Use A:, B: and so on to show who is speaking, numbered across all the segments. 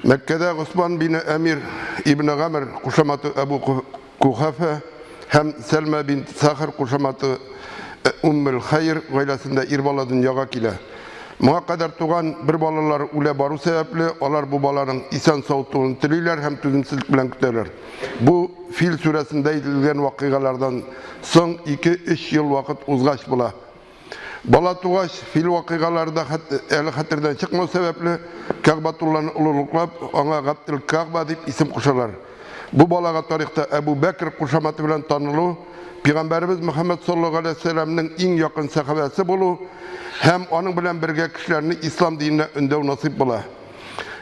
A: Мәккәдә Госман бине Әмир ибне Гамр кушаматы Әбу Кухафа һәм Сәлмә бинт Сахр кушаматы Уммел Хәйр гаиләсендә ир бала дөньяга килә. Моңа кадәр туган бер балалары үлә бару сәбәпле, алар бу баланың исән-сау тууын телиләр һәм түземсезлек белән көтәләр. Бу Фил сүрәсендә әйтелгән вакыйгалардан соң ике-өч ел вакыт узгач була. Бала тугач, фил вакыйгалары да әле хәтердән чыкмау сәбәпле, Кәгъбатулланы олылыклап, аңа Габделкәгъба дип исем кушалар. Бу балага тарихта Әбу Бәкер кушаматы белән танылу, Пәйгамбәребез Мөхәммәд саллаллаһу галәйһи вәсәлләмнең иң якын сәхабәсе булу һәм аның белән бергә кешеләрне ислам диненә өндәү насыйп була.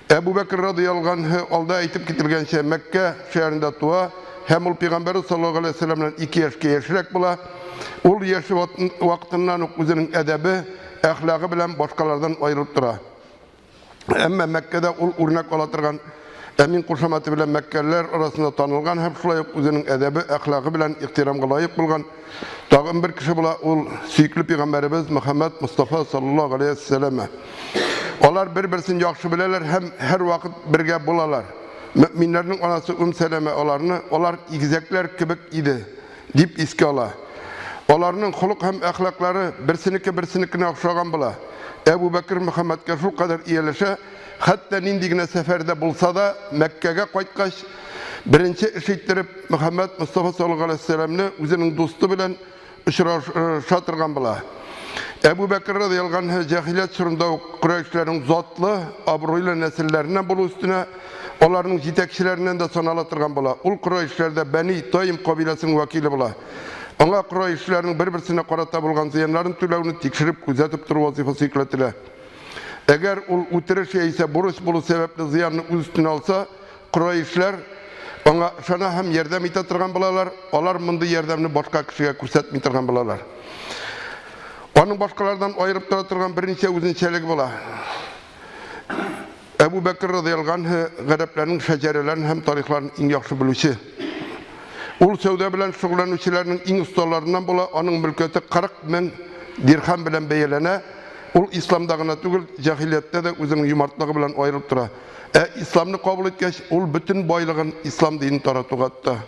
A: Әбу Бәкер радыяллаһу анһу алда әйтеп кителгәнчә Мәккә шәһәрендә туа һәм ул Пәйгамбәребез саллаллаһу галәйһи вәсәлләмнән ике яшькә яшьрәк була. Ул яшь вакытыннан ук үзенең әдәбе, әхлагы белән башкалардан аерылып тора. Әмма Мәккәдә ул үрнәк ала торган Әмин кушаматы белән мәккәлеләр арасында танылган һәм шулай ук үзенең әдәбе, әхлагы белән ихтирамга лаек булган тагын бер кеше була, ул сөекле пәйгамбәребез Мөхәммәд Мостафа саллаллаһу галәйһи вәсәлләм. Алар бер-берсен яхшы беләләр һәм һәрвакыт бергә булалар. Мөэминнәрнең анасы Ум Сәләмә аларны, алар игезәкләр кебек иде, дип искә ала. Аларның холык һәм әхлаклары берсенеке берсенекенә охшаган була. Әбу Бәкер Мөхәммәдкә шулкадәр ияләшә, хәтта нинди генә сәфәрдә булса да, Мәккәгә кайткач, беренче эш иттереп, Мөхәммәд Мостафа саллаллаһу галәйһи вәсәлләмне үзенең дусты белән очраша торган була. Әбу Бәкер радыяллаһу анһу җаһилият чорында ук Корәйшләрнең затлы, абруйлы нәселләреннән булу өстенә, аларның җитәкчеләреннән дә санала торган була. Ул Корәйшләрдә Бәни Тайм кабиләсенең вәкиле була. Аңа Корәйшләрнең бер-берсенә карата булган зыяннарын түләүне тикшереп, күзәтеп тору вазифасы йөкләтелә. Әгәр ул үтереш яисә бурыч булу сәбәпле зыянны үз өстенә алса, Корәешләр аңа ышана һәм ярдәм итә торган булалар, алар мондый ярдәмне башка кешегә күрсәтми торган булалар. Аның башкалардан аерып тора торган берничә үзенчәлеге була. Әбу Бәкер радыяллаһу анһу гарәпләрнең шәҗәрәләрен һәм тарихларын иң яхшы белүче. Ул сәүдә белән шөгыльләнүчеләрнең иң осталарыннан була, аның мөлкәте 40 мең дирхам белән бәяләнә. Ул исламда гына түгел, җаһилияттә дә үзенең юмартлыгы белән аерылып тора. Ә исламны кабул иткәч, ул бөтен байлыгын ислам динен таратуга тота.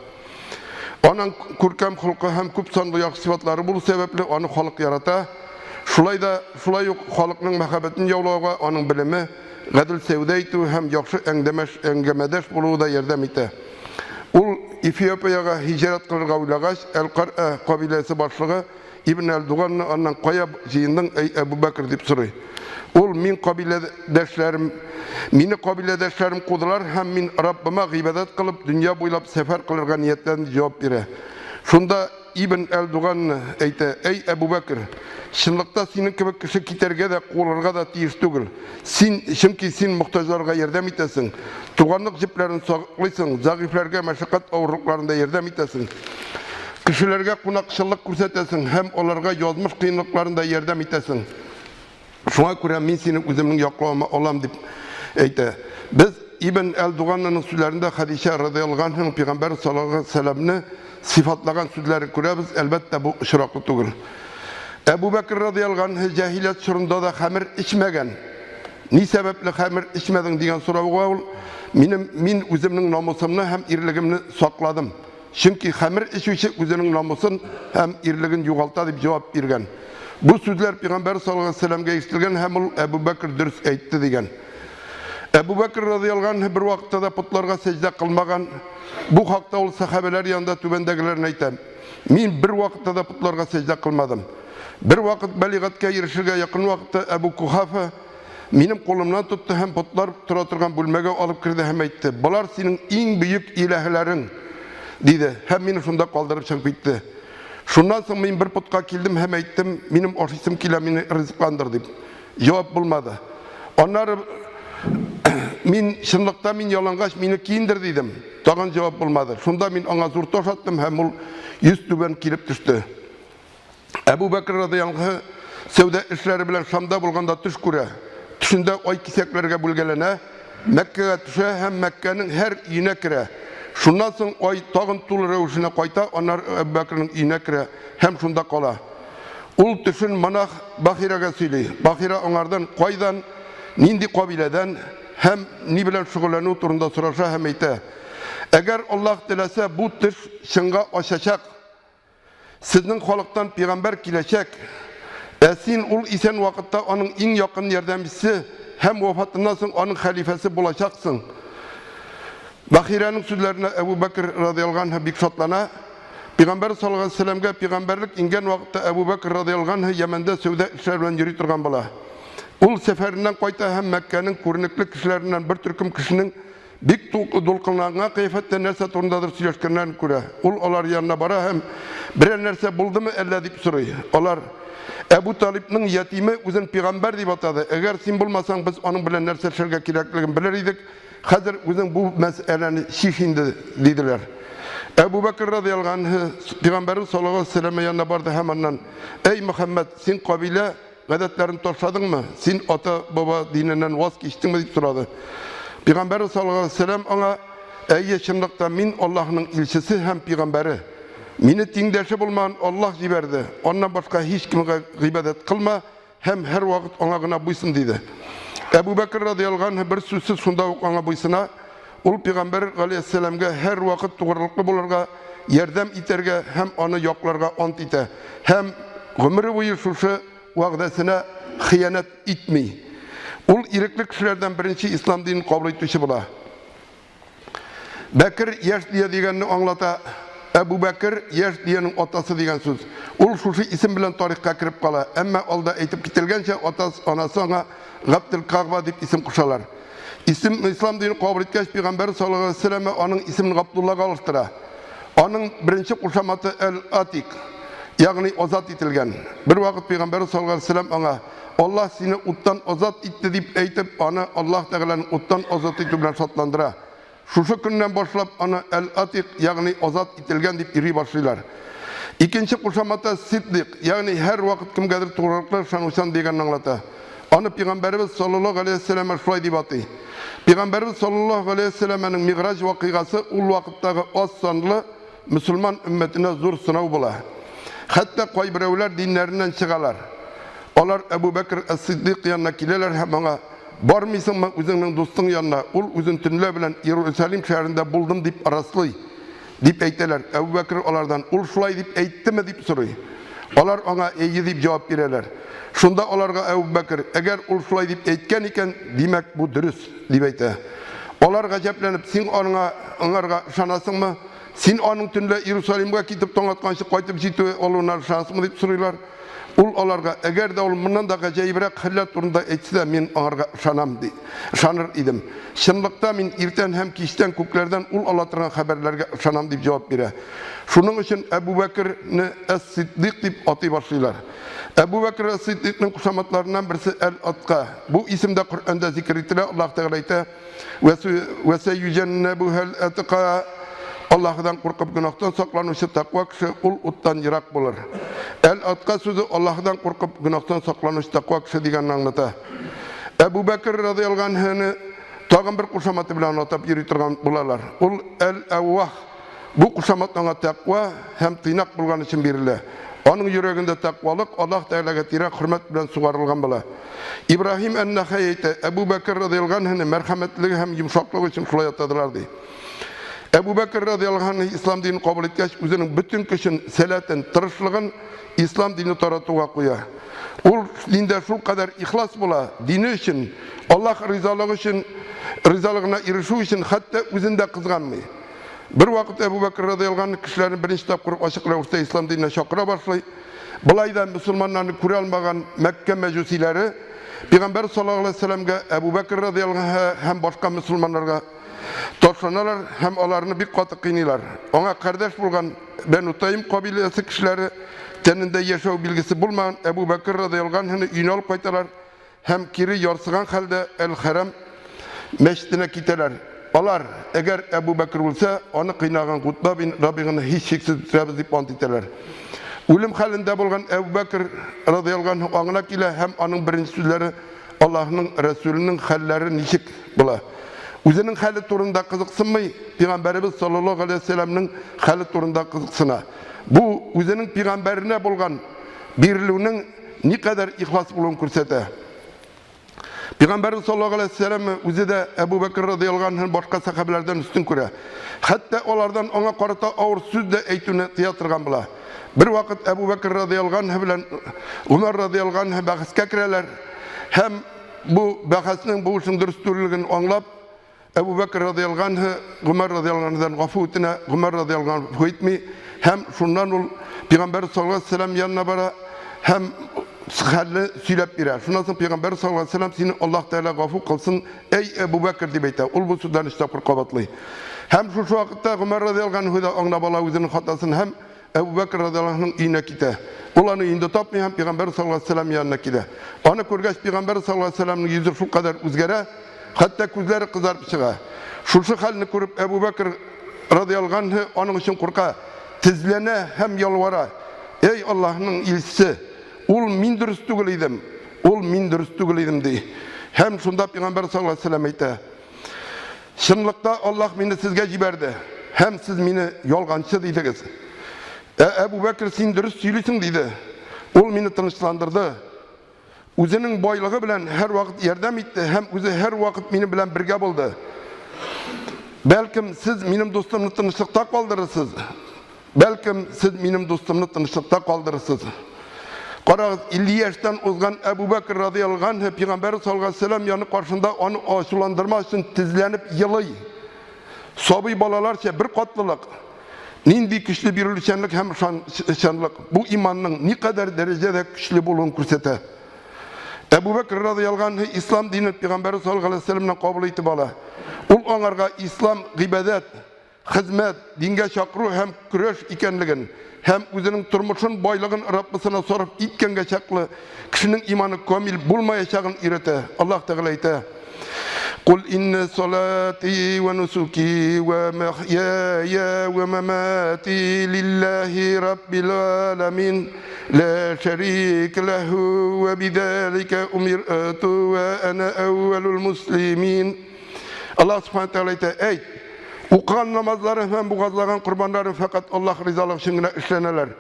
A: Аның күркәм холкы һәм күп санлы яхшы сыйфатлары булу сәбәпле, аны халык ярата. Шулай да, шулай ук халыкның мәхәббәтен яулауга аның белеме, гадел сәүдә итүе һәм яхшы әңгәмәш, әңгәмәдәш булуы да ярдәм итә. Ул Эфиопиягә һиҗрәт кылырга уйлагач, Әл-Каръә кабиләсе башлыгы Ибн әл-Дуганны аннан кая җыендың, әй Әбу Бәкер дип сорый. Ул, мин кабиләдәшләрем, мине кабиләдәшләрем кудылар һәм мин Раббыма гыйбадәт кылып, дөнья буйлап сәфәр кылырга ниятләдем дип җавап бирә. Шунда Ибн әл-Дуганны әйтә, әй Әбу Бәкер, чынлыкта синең кебек кеше китәргә дә, куылырга да тиеш түгел. Син, чөнки син мохтаҗларга ярдәм итәсең, туганлык җепләрен саклыйсың, зәгыйфьләргә мәшәкать авырлыкларында ярдәм итәсең. Кешеләргә кунакчыллык күрсәтәсең һәм аларга язмыш кыенлыкларында ярдәм итәсең. Шуңа күрә мин сине үземнең яклавыма алам, дип әйтә. Без Ибн әл-Дуганнаның сүзләрендә Хәдичә радыяллаһу анһаның пәйгамбәр саллаллаһу галәйһи ва сәлләмне сыйфатлаган сүзләрен күрәбез, әлбәттә, бу очраклы түгел. Әбу Бәкер радыяллаһу анһу җаһилият чорында да хәмер эчмәгән. Ни сәбәпле хәмер эчмәдең дигән сорауга ул, Минем мин үземнең намусымны һәм ирлегемне сакладым. Чөнки хәмер эчүче үзенең намусын һәм ирлеген югалта, дип җавап биргән. Бу сүзләр пәйгамбәр саллаллаһу галәйһи ва сәлләмгә ишетелгән һәм ул Әбу Бәкер дөрес әйтте дигән. Әбу Бәкер радыяллаһу анһу бер вакытта да потларга сәҗдә кылмаган. Бу хакта ул сәхабәләр янында түбәндәгеләрне әйтә: Мин бер вакытта да потларга сәҗдә кылмадым. Бер вакыт балигатькә ирешергә якын вакытта Әбу Кухафа Минем кулымнан тотты һәм потлар тора торган бүлмәгә алып керде һәм әйтте, Болар синең иң бөек иләһләрең, диде һәм мине шунда калдырып чыгып китте. Шуннан соң мин бер потка килдем һәм әйттем, Минем ашыйсым килә, мине ризыкландыр, дип. Җавап булмады. Аннары мин, чынлыкта мин ялангач, мине киендер, дидем. Тагын җавап булмады. Шунда мин аңа зур таш аттым һәм ул йөзтүбән килеп төште. Әбу Бәкер радыяллаһу сәүдә эшләре белән Шамда булганда төш күрә. Төшендә ай кисәкләргә бүлгәләнә, Мәккәгә төшә һәм Мәккәнең һәр өенә керә. Шуннан соң ай тагын тулы рәвешенә кайта, аннары Әбу Бәкернең өенә керә һәм шунда кала. Ул төшен монах Бахирәгә сөйли. Бахирә аңардан кайдан, нинди кабиләдән һәм ни белән шөгыльләнүе турында сораша һәм әйтә, Әгәр Аллаһ теләсә, бу төш чынга ашачак. Сезнең халыктан пигамбәр киләчәк. Ә син ул исән вакытта аның иң якын ярдәмчесе һәм вафатыннан соң аның хәлифәсе булачаксың. Бахирәнең сүзләренә Әбу Бәкер радиаллаһу анһу бик шатлана. Пигамбәр саллаллаһу алейһи вәсәлләмгә пигамбәрлек иңгән вакытта Әбу Бәкер радиаллаһу анһу Йәмәндә сәүдә эшләре белән йөри торган була. Ул сәфәреннән кайта һәм Мәккәнең күренекле кешеләреннән бер төркем кешенең бик дулкынланган кыяфәттә нәрсә турындадыр сөйләшкәннәрен күрә. Ул алар янына бара һәм берәр нәрсә булдымы әллә дип сорый. Алар Әбу Талибның ятиме үзен пигамбәр дип атады. Әгәр син булмасаң, без аның белән нәрсә эшләргә кирәклеген белер идек. Хәзер үзең бу мәсьәләне чиш инде, диделәр. Әбу Бәкер радиаллаһу анһу пәйгамбәребез саллаллаһу алейһи вәсәлләм янына барды һәм аннан: "Әй Мөхәммәд, син кабилә гадәтләрен ташладыңмы? Син ата-баба диненнән ваз кичтеңме?" дип сорады. Пәйгамбәребез саллаллаһу алейһи вәсәлләм аңа: "Әйе, чынлыкта мин Аллаһның илчесе һәм пәйгамбәре. Мине тиңдәше булмаган Аллаһ җибәрде. Аннан башка һичкемгә гыйбадәт кылма, Һәм һәрвакыт аңа гына буйсын, диде. Әбү Бәкер радыяллаһу анһу бер сүзсез шунда ук аңа буйсына. Ул пәйгамбәр галәйһиссәламгә һәрвакыт тугрылыклы булырга, ярдәм итәргә һәм аны якларга ант итә. Һәм гомере буе шушы вәгъдәсенә хыянәт итми. Ул ирекле кешеләрдән беренче ислам динен кабул итүче була. Бәкер яшь дөя дигәнне аңлата. Әбу Бәкер яшь дөянең атасы дигән сүз. Ул шушы исем белән тарихка кереп кала. Әмма алда әйтеп кителгәнчә, атасы, анасы аңа Габделкагъба дип исем кушалар. Исем ислам динен кабул иткәч, пәйгамбәр саллаллаһу алейһи вәсәлләм аның исемен Габдуллага алыштыра. Аның беренче кушаматы Әл-Атик, ягъни азат ителгән. Бервакыт пәйгамбәр саллаллаһу алейһи вәсәлләм аңа Аллаһ сине уттан азат итте дип әйтеп, аны Аллаһ Тәгаләнең уттан азат итү белән шатландыра. Шушы көннән башлап аны Әл-Атик, ягъни азат ителгән дип йөри башлыйлар. Икенче кушаматы Сиддик, ягъни һәрвакыт кемгәдер тугрылыклы, ышанучан дигәнне аңлата. Аны Пәйгамбәребез саллаллаһу галәйһи вәссәлам шулай дип атый. Пәйгамбәребез саллаллаһу галәйһи вәссәламәнең Мигъраҗ вакыйгасы ул вакыттагы аз санлы мөселман өммәтенә зур сынау була. Хәтта кайберәүләр диннәреннән чыгалар. Алар Әбу Бәкер әс-Сиддыйк янына киләләр һәм аңа, Бармыйсыңмы үзеңнең дустың янына, ул үзен төнлә белән Иерусалим шәһәрендә булдым дип раслый, дип әйтәләр. Әбу Бәкер алардан, Ул шулай дип әйттеме? дип сорый. Алар аңа, Әйе, дип җавап бирәләр. Шунда аларга Әбу Бәкер, Әгәр ул шулай дип әйткән икән, димәк, бу дөрес, дип әйтә. Алар гаҗәпләнеп, Син аңа, аңарга ышанасыңмы? Син аның төнлә Иерусалимга китеп таң атканчы кайтып җитүе алуына ышанасыңмы? дип сорыйлар. Ул аларга, Әгәр дә ул моннан да гаҗәебрәк хәлләр турында әйтсә дә, мин аңарга ышанам, ди, ышаныр идем. Чынлыкта мин иртән һәм кичтән күкләрдән ул ала торган хәбәрләргә ышанам, дип җавап бирә. Шуның өчен Әбү Бәкерне Әс-Сиддыйк дип атый башлыйлар. Әбү Бәкер Әс-Сиддыйкның кушаматларыннан берсе Әл-Атка. Бу исем дә Коръәндә зикер ителә, Аллаһ Тәгалә әйтә, Вә сәюҗәннәбүһәл әтка Аллаһыдан куркып гөнаһтан сакланучы тәкъва кеше ул уттан ерак булыр. Әл-Атка сүзе Аллаһыдан куркып гөнаһтан сакланучы тәкъва кеше дигәнне аңлата. Әбу Бәкер радыяллаһу анһуны тагын бер кушаматы белән атап йөри торган булалар. Ул Әл-Әвваһ. Бу кушамат аңа тәкъва һәм тыйнак булган өчен бирелә. Аның йөрәгендә тәкъвалык Аллаһ Тәгаләгә тирән хөрмәт белән сугарылган була. Ибраһим ән-Нәхәй әйтә, Әбү Бәкер радыяллаһу анһуны мәрхәмәтлелеге һәм йомшаклыгы өчен шулай атадылар, ди. Әбү Бәкер радыяллаһу анһу ислам динен кабул иткәч, үзенең бөтен көчен, сәләтен, тырышлыгын ислам дине таратуга куя. Ул диндә шулкадәр ихлас була, дине өчен, Аллаһ ризалыгы өчен, ризалыгына ирешү өчен хәтта үзен дә кызганмый. Бервакыт Әбү Бәкер радыяллаһу анһу кешеләрне беренче тапкыр ачык рәвештә ислам диненә чакыра башлый. Болай да мөселманнарны күрә алмаган Мәккә мәҗүсиләре Пәйгамбәр саллаллаһу алейһи вәсәлләмгә, Әбү Бәкер радыяллаһу анһу һәм башка мөселманнарга ташланалар һәм аларны бик каты кыйныйлар. Аңа кардәш булган Бәну Тайм кабиләсе кешеләре тәнендә яшәү билгесе булмаган Әбү Бәкер радыяллаһу анһуны өенә алып кайталар һәм кире ярсыган хәлдә Әл-Хәрам мәчетенә китәләр. Алар, әгәр Әбү Бәкер үлсә, аны кыйнаган Гутба бин Рабиганы һичшиксез үтерәбез дип ант итәләр. Үлем хәлендә булган Әбү Бәкер радыяллаһу анһу аңына килә һәм аның беренче сүзләре Аллаһның Рәсүленең хәлләре ничек була? Үзенең хәле турында кызыксынмый, пәйгамбәребез саллаллаһу галәйһи вәсәлләмнең хәле турында кызыксына. Бу үзенең пәйгамбәренә булган бирелүнең никадәр ихлас булуын күрсәтә. Пәйгамбәрбез саллаллаһу галәйһи ва сәлләм үзе дә Әбу Бәкер радыяллаһу анһуны башка сәхабәләрдән өстен күрә. Хәтта алардан аңа карата авыр сүз дә әйтүне тыя торган була. Бервакыт Әбу Бәкер радыяллаһу анһу белән Гомәр радыяллаһу анһу бәхәскә керәләр һәм бу бәхәснең, бу эшнең дөрес түгеллеген аңлап, Әбу Бәкер радыяллаһу анһу Гомәр радыяллаһу анһудан гафу үтенә, Гомәр радыяллаһу анһу гафу итми һәм шуннан ул Пәйгамбәр саллаллаһу алейһи ва сәлләм янына бара һәм хәлне сөйләп бирә. Шуннан соң Пәйгамбәр саллаллаһу алейһи ва сәлләм сине Аллаһ Тәгалә гафу кылсын, әй Әбу Бәкер дип әйтә. Ул бу сүзләрне өч тапкыр кабатлый. Һәм шушы вакытта Гомәр радыяллаһу анһу да аңлап ала үзенең хатасын һәм Әбу Бәкер радыяллаһу анһуның өенә китә. Ул аны өендә тапмый һәм Пәйгамбәр саллаллаһу алейһи ва сәлләм янына килә. Аны күргәч, Пәйгамбәр саллаллаһу алейһи ва сәлләмнең йөзе шулкадәр үзгәрә, хәтта күзләре кызарып чыга. Шушы хәлне күреп, Әбу Бәкер радыяллаһу анһу аның өчен курка, тезләнә һәм ялвара, Әй Аллаһның илчесе, ул мин дөрес түгел идем, ул мин дөрес түгел идем, ди. Һәм шунда Пәйгамбәр саллаллаһу алейһи ва сәлләм әйтә, Чынлыкта Аллаһ мине сезгә җибәрде, һәм сез мине ялганчы дидегез. Ә Әбу Бәкер син дөрес сөйлисең диде. Ул мине тынычландырды. Үзенең байлыгы белән һәрвакыт ярдәм итте һәм үзе һәрвакыт минем белән бергә булды. Бәлкем, сез минем дустымны тынычлыкта калдырырсыз. Бәлкем, сез минем дустымны тынычлыкта калдырырсыз. Карагыз, 50 яшьтән узган Әбу Бәкр радыяллаһу анһу пәйгамбәр саллаллаһу алейһи вәсәлләм яны каршында аны ачуландырмас өчен тезләнеп елый. Сабый балаларча бер катлылык, нинди көчле бирелүчәнлек һәм ышанчанлык бу иманның никадәр дәрәҗәдә көчле булуын күрсәтә. Әбу Бәкр радыяллаһу анһу ислам динен пәйгамбәр саллаллаһу алейһи вәсәлләмнән кабул итеп ала. Ул аңарга ислам гыйбадәт, хезмәт, дингә чакыру һәм көрәш икәнлеген һәм үзенең тормышын, байлыгын Раббысына сарыф иткәнгә чаклы кешенең иманы камил булмаячагын өйрәтә. Аллаһ Тәгалә әйтә: Кул инне салати ва нусуки ва махьяя ва мамати лиллахи раббил аламин ла шарика лаху ва бидалика умирту ва ана әүвәлул муслимин. Аллаһ Субхану Тәгалә әйтә, әйт, укыган намазларым һәм бугазлаган корбаннарым фәкать Аллаһ ризалыгы өчен генә эшләнәләр.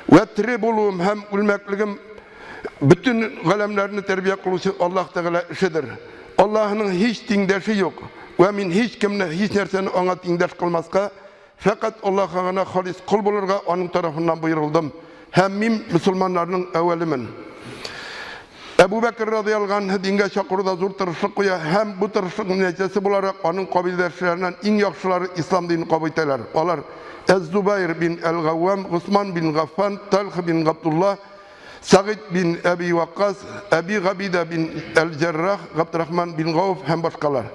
A: Вә тере булуым һәм үлмәклегем бөтен галәмнәрне тәрбия кылучы Аллаһ Тәгалә эшедер. Аллаһның һич тиңдәше юк, вә мин һич кемне, һич нәрсәне аңа тиңдәш кылмаска, Фәкать Аллаһка гына халис кол булырга аның тарафыннан боерылдым һәм мин мөселманнарның әүвәлемен. Әбу Бәкер радыяллаһу анһу дингә чакыруда зур тырышлык куя һәм бу тырышлыкның нәтиҗәсе буларак аның кабилдәшләреннән иң яхшылары ислам динен кабул итәләр. Алар Әз-Зубайр бин Әл-Гаввам, Госман бин Гаффан, Тальха бин Габдулла, Сәгыйд бин Әби Ваккас, Әби Габида бин Әл-Җәррах, Габдрахман бин Гауф һәм башкалар.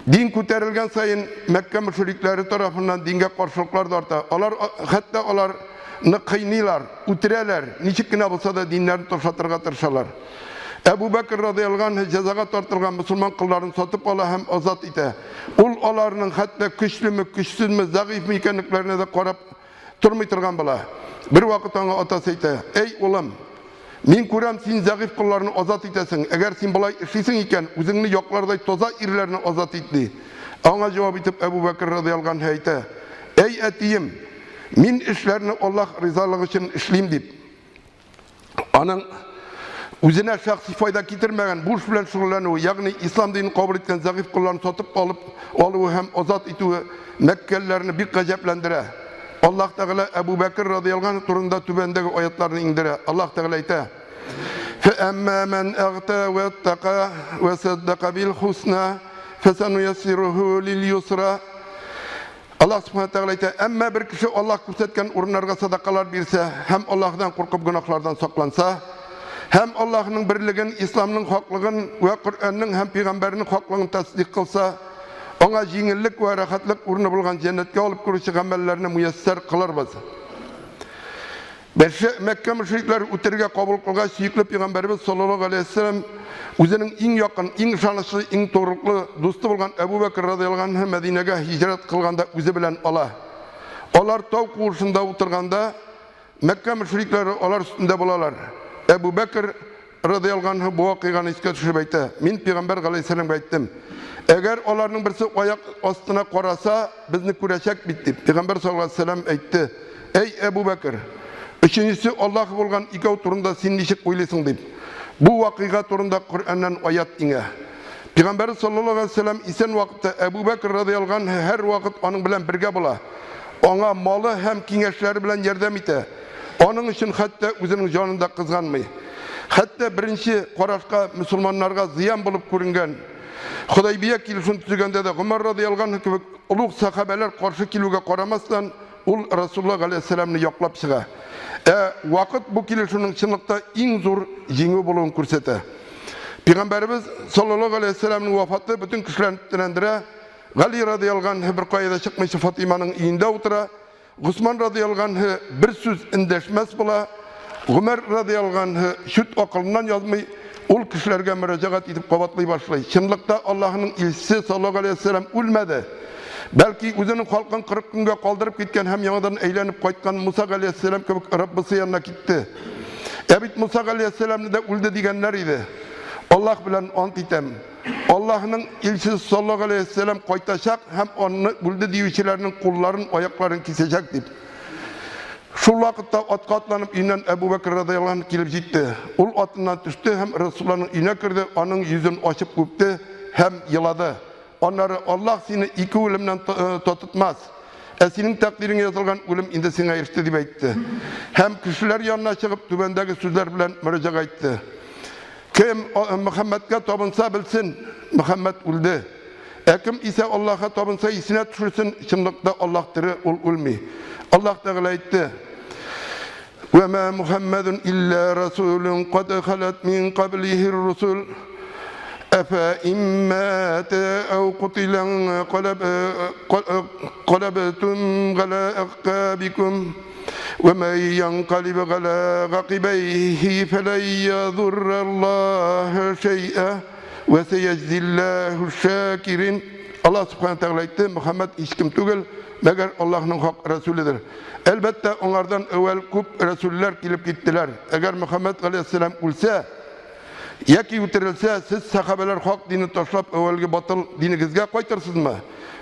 A: Дин күтәрелгән саен Мәккә мөшрикләре тарафыннан дингә каршылыклар да арта. Алар хәтта аларны кыйныйлар, үтерәләр, ничек кенә булса да диннәрен ташлатырга тырышалар. Әбу Бәкр радыяллаһу анһу җәзага тартылган мөселман колларын сатып ала һәм азат итә. Ул аларның хәтта көчлеме, көчсезме, зәгыйфьме икәнлекләренә дә карап тормый торган була. Бервакыт аңа атасы әйтә, Әй, улым, мин күрәм, син зәгыйфь колларны азат итәсең. Әгәр син болай эшлисең икән, үзеңне яклардай таза ирләрне азат ит, ди. Аңа җавап итеп Әбу Бәкер радыяллаһу анһу әйтә, Әй, әтием, мин эшләрне Аллаһ ризалыгы өчен эшлим, дип. Аның үзенә шәхси файда китермәгән бу эш белән шөгыльләнүе, ягъни ислам динен кабул иткән зәгыйфь колларны сатып алып алуы һәм азат итүе мәккәлеләрне бик гаҗәпләндерә. Аллаһ Тәгалә Әбу Бәкер радыяллаһу анһу турында түбәндәге аятларны иңдерә. Аллаһ Тәгалә әйтә: "Фәәмма ман агта ваттака ва саддака бил хусна фәсануяссируһу лил юсра". Аллаһ Субхана Тәгалә әйтә, әмма бер кеше Аллаһ күрсәткән урыннарга садакалар бирсә һәм Аллаһдан куркып гөнаһлардан сакланса, һәм Аллаһның берлеген, исламның хаклыгын вә Коръәннең һәм пәйгамбәрнең хаклыгын тасдыйк кылса, аңа җиңеллек вә рәхәтлек урыны булган җәннәткә алып керүче гамәлләрне муяссәр кылырбыз. Бәлше Мәккә мөшрикләре үтерергә кабул кылгач, сөекле пәйгамбәребез саллаллаһу галәйһи вәсәлләм үзенең иң якын, иң ышанычлы, иң тугрылыклы дусты булган Әбу Бәкер радыяллаһу анһу Мәдинәгә һиҗрәт кылганда үзе белән ала. Алар тау куышында утырганда, Мәккә мөшрикләре алар өстендә булалар. Әбу Бәкер Радыяллаһу анһу бу вакыйганы искә төшереп әйтә, Мин пәйгамбәр галәйһиссәламгә әйттем, Әгәр аларның берсе аяк астына караса, безне күрәчәк бит, дип. Пәйгамбәр саллаллаһу алейһи вәсәлләм әйтте, Әй Әбу Бәкер, өченчесе Аллаһ булган икәү турында син ничек уйлыйсың, дип. Бу вакыйга турында Коръәннән аять иңә. Пәйгамбәрбез саллаллаһу галәйһи ва сәлләм исән вакытта Әбу Бәкр радыяллаһу анһу һәрвакыт аның белән бергә була. Аңа малы һәм киңәшләре белән ярдәм итә. Аның өчен хәтта үзенең җанын да кызганмый. Хәтта беренче карашка мөселманнарга зыян булып күренгән Хөдәйбия килешүен төзегәндә дә Гомәр радыяллаһу анһу кебек олуг сәхабәләр каршы килүгә карамастан, ул Расулулла галәйһиссәламне яклап чыга. Ә вакыт бу килешүнең чынлыкта иң зур җиңү булуын күрсәтә. Пәйгамбәребез саллаллаһу галәйһи вәссәламнең вафаты бөтен кешеләрне тетрәндерә. Гали радыяллаһу анһу беркая да чыкмыйча Фатыйманың өендә утыра. Госман радыяллаһу анһу бер сүз эндәшмәс була. Гомәр радыяллаһу анһу чүт акылыннан язмый, ул кешеләргә мөрәҗәгать итеп кабатлый башлый. Чынлыкта Аллаһының илчесе саллаллаһу галәйһи вәссәлам үлмәде. Бәлки үзенең халкын 40 көнгә калдырып киткән һәм яңадан әйләнеп кайткан Муса галәйһиссәлам кебек Раббысы янына китте. Ә бит Муса галәйһиссәламне дә үлде дигәннәр иде. Аллаһ белән ант итәм. Аллаһның илчесе саллаллаһу галәйһиссәлам кайтачак һәм аны үлде диючеләрнең кулларын, аякларын кисәчәк дип. Шул вакытта атка атланып өеннән Әбу Бәкр радыяллаһу анһу килеп җитте. Ул атыннан төште һәм Расулланың өенә керде, аның йөзен ачып үпте һәм елады. Аннары Аллаһ сине ике үлемнән татытмас. Ә синең тәкъдиреңә язылган үлем инде сиңа иреште, дип әйтте. Һәм кешеләр янына чыгып, түбәндәге сүзләр белән мөрәҗәгать итте. Кем Мөхәммәдкә табынса, белсен, Мөхәммәд үлде. Ә кем исә Аллаһка табынса, исенә төшерсен, чынлыкта Аллаһ тере, ул үлми. Аллаһ Тәгалә әйтте: Вә мә Мухаммадун илля расулун кад халат мин каблихи русул. Әфә иммәтә әү кутилән каләбтум галә әкъкабикум вә мә янкалиб галә гакибәйһи фәлән ядурраллаһа шәйъә вә сәйәҗзиллаһу шакирин. Аллаһ Субхана Тәгалә әйтте, Мөхәммәд һичкем түгел, мәгәр Аллаһның хак рәсүледер. Әлбәттә, аңардан әүвәл күп рәсүлләр килеп киттеләр. Әгәр Мөхәммәд галәйһиссәлам үлсә яки үтерелсә, сез сәхабәләр хак динне ташлап әүвәлге батыл динегезгә кайтырсызмы?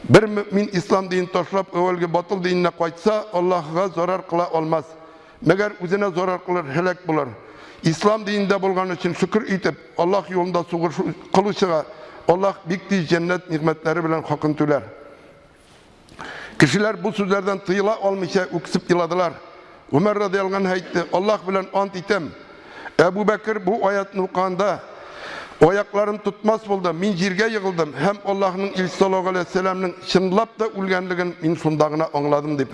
A: Бер мөэмин ислам динен ташлап әүвәлге батыл диненә кайтса, Аллаһыга зарар кыла алмас. Мәгәр үзенә зарар кылыр, һәлак булыр. Ислам динендә булган өчен шөкер итеп, Аллаһ юлында сугыш кылучыга Аллаһ бик тиз җәннәт нигъмәтләре белән хакын түләр. Кешеләр бу сүзләрдән тыела алмыйча үксеп еладылар. Гомәр радиаллаһу анһу әйтте, Аллаһ белән ант итәм. Әбу Бәкер бу аятны укыганда аякларым тотмас булды, мин җиргә егылдым һәм Аллаһның илчесе саллаллаһу галәйһи ва сәлламнең чынлап та үлгәнлеген мин шунда гына аңладым дип.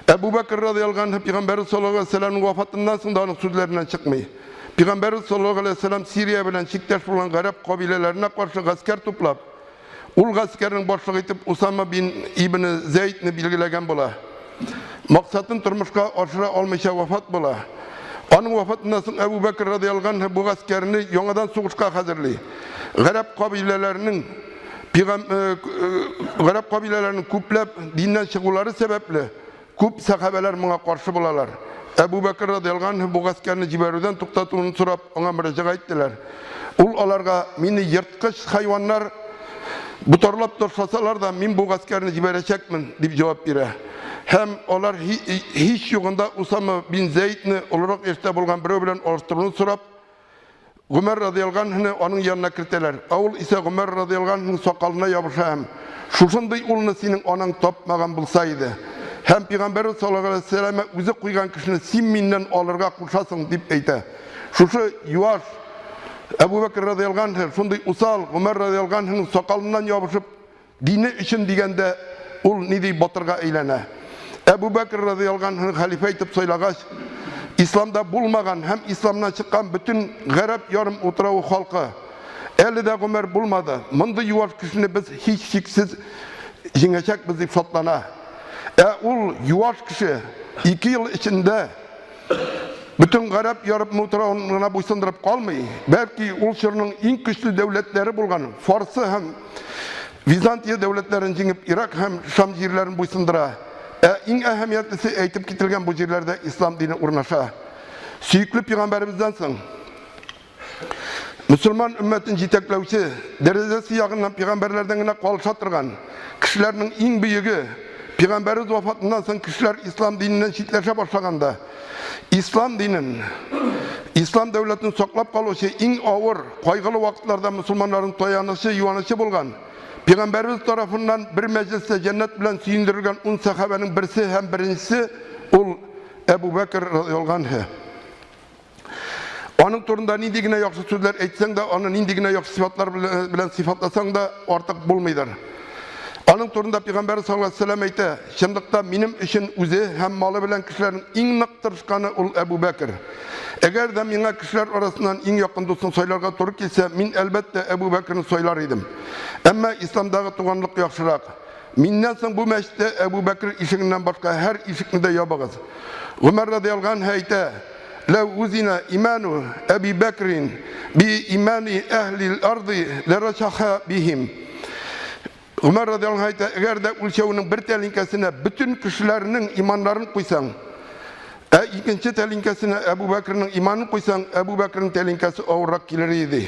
A: Әбу Бәкер радиаллаһу анһу пәйгамбәрбез саллаллаһу галәйһи ва сәлламнең вафатыннан соң да аның сүзләреннән чыкмый. Пәйгамбәрбез саллаллаһу галәйһи ва сәллам Сирия белән чиктәш булган гарәп кабиләләренә каршы гаскәр туплап, Ул гаскәрнең башлыгы итеп Усама бин ибн Зәйдне билгеләгән була. Максатын тормышка ашыра алмыйча вафат була. Аның вафатыннан соң Әбу Бәкр радыяллаһу анһу бу гаскәрне яңадан сугышка хәзерли. Гарәп кабиләләренең пигам э, э, гарәп кабиләләренең күпләп диннән чыгулары сәбәпле Күп сәхабәләр моңа каршы булалар. Әбу Бәкер радыяллаһу анһу бу гаскәрне җибәрүдән туктатуын сорап, аңа мөрәҗәгать иттеләр. Ул аларга, Мине ерткыч хайваннар ботарлап ташласалар да, мин бу гаскәрне җибәрәчәкмен, дип җавап бирә. Һәм алар һич югында Усама бин Зәйдне олырак яшьтә булган берәү белән алыштыруны сорап, Гомәр радыяллаһу анһуны аның янына кертәләр. Ә ул исә Гомәр радыяллаһу анһуның сакалына ябыша һәм, Шушындый улны синең анаң тапмаган булса иде. Һәм пәйгамбәрбез саллаллаһу галәйһи ва сәлләмә үзе куйган кешене син миннән алырга кушасың, дип әйтә. Шушы юаш Әбу Бәкер радыяллаһу анһу шундый усал Гомәр радыяллаһу анһуның сакалыннан ябышып Дине өчен дигәндә ул ни ди батырга әйләнә. Әбу Бәкр радыяллаһу анһуны хәлифә итеп сайлагач, исламда булмаган һәм исламнан чыккан бөтен гарәп ярым утравы халкы әле дә гомер булмады, мондый юаш кешене без һичшиксез җиңәчәкбез дип шатлана. Ә ул юаш кеше 2 ел эчендә Бөтен гарәп ярымутравын гына буйсындырып калмый, бәлки ул чорның иң көчле дәүләтләре булган Фарсы һәм Византия дәүләтләрен җиңеп Ирак һәм Шам җирләрен буйсындыра. Ә иң әһәмиятлесе әйтеп кителгән бу җирләрдә ислам дине урнаша. Сөекле пәйгамбәребездән соң Мөселман өммәтен җитәкләүче, дәрәҗәсе ягыннан пәйгамбәрләрдән генә калыша торган кешеләрнең иң бөеге, пәйгамбәребез вафатыннан соң кешеләр ислам диненнән читләшә башлаганда, ислам динен, Ислам дәүләтен саклап калучы иң авыр, кайгылы вакытларда мөселманнарның таянычы, юанычы булган, Пәйгамбәребез тарафыннан бер мәҗлестә җәннәт белән сөендерелгән ун сәхабәнең берсе һәм беренчесе ул Әбу Бәкр радиаллаһу анһу. Аның турында нинди генә яхшы сүзләр әйтсәң дә, аны нинди генә яхшы сыйфатлар белән сыйфатласаң да, артык булмыйдыр. Аның турында Пәйгамбәр саллаллаһу алейһи вәсәлләм әйтә, чынлыкта минем өчен үзе һәм малы белән кешеләрнең иң нык тырышканы ул Әбу Бәкер. Әгәр дә миңа кешеләр арасыннан иң якын дустын сайларга туры килсә, мин әлбәттә Әбу Бәкерне сайлар идем. Әмма исламдагы туганлык яхшырак. Миннән соң бу мәчеттә Әбу Бәкер ишегеннән башка һәр ишекне дә ябыгыз. Гомәр радиаллаһу анһу әйтә, Ләү узина иману Әби Бәкрин би имани әһлил арды ләрәшәхә бихим. Гомәр радиаллаһу анһу әйтә, әгәр дә үлчәүнең бер тәлинкәсенә бөтен кешеләрнең иманнарын куйсаң, ә икенче тәлинкәсенә Әбу Бәкрнең иманын куйсаң, Әбу Бәкрнең тәлинкәсе авыррак килер иде.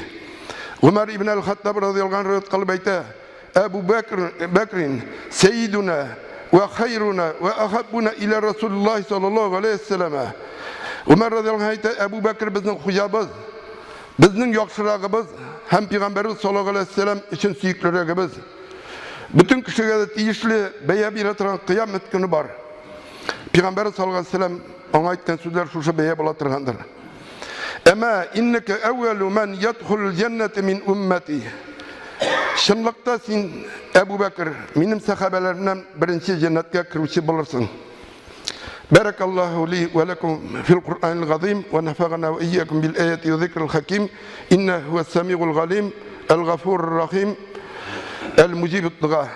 A: Гомәр ибн әл-Хаттаб радиаллаһу анһу риваять кылып әйтә, Әбу Бәкр, Бәкрин, сәйидуна вә хайруна вә ахаббуна иля Расулуллаһи саллаллаһу алейһи вәссәләмә. Гомәр радиаллаһу анһу әйтә, Әбу Бәкр безнең хуҗабыз, безнең яхшырагыбыз һәм пәйгамбәребез саллаллаһу алейһи вәссәләм өчен сөеклерәгебез. Бөтен кешегә дә тиешле бәя бирә торган кыямәт көне бар. Пәйгамбәребез саллаллаһу алейһи вәссәләм аңа әйткән сүзләр шушы бәя була торгандыр. Әмма иннәкә әүвәлү мән ядхулул җәннәте мин уммәти. Чынлыкта син, Әбу Бәкер, минем сәхабәләремнән беренче җәннәткә керүче булырсың. Бәрәкаллаһу ли вә ләкум фил Куръанил газим вә нәфәгана вә иякум бил аяти вә зикрил хаким. Инна һуәс самигул галим, әл-гафурур рахим, әл-муҗибут дуга.